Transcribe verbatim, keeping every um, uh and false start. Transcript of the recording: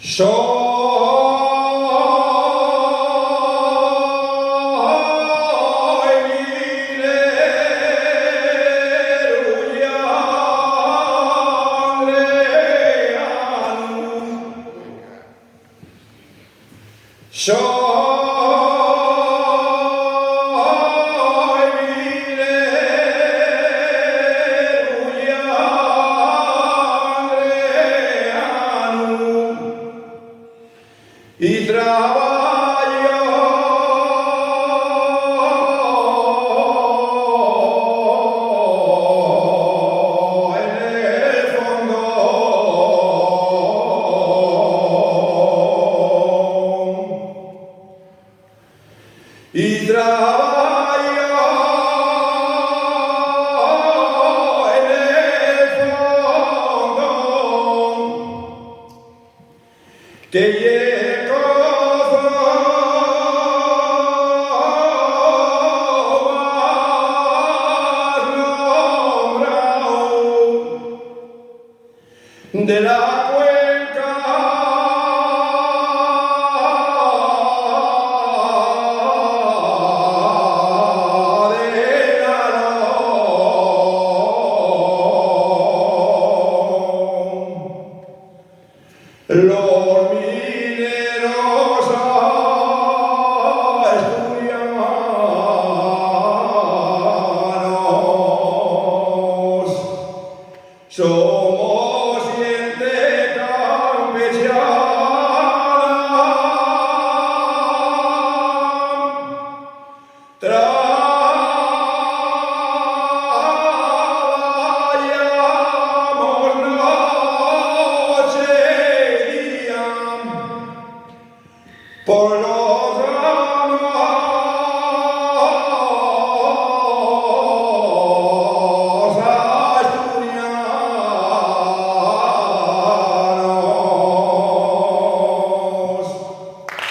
Soi mineru llangreanu. Soi mineru llangreanu y trabayo en el fondón. Y trabayo en el fondón, que ye cosa más nombrao de la cuenca del Nalón. Los mineros asturianos son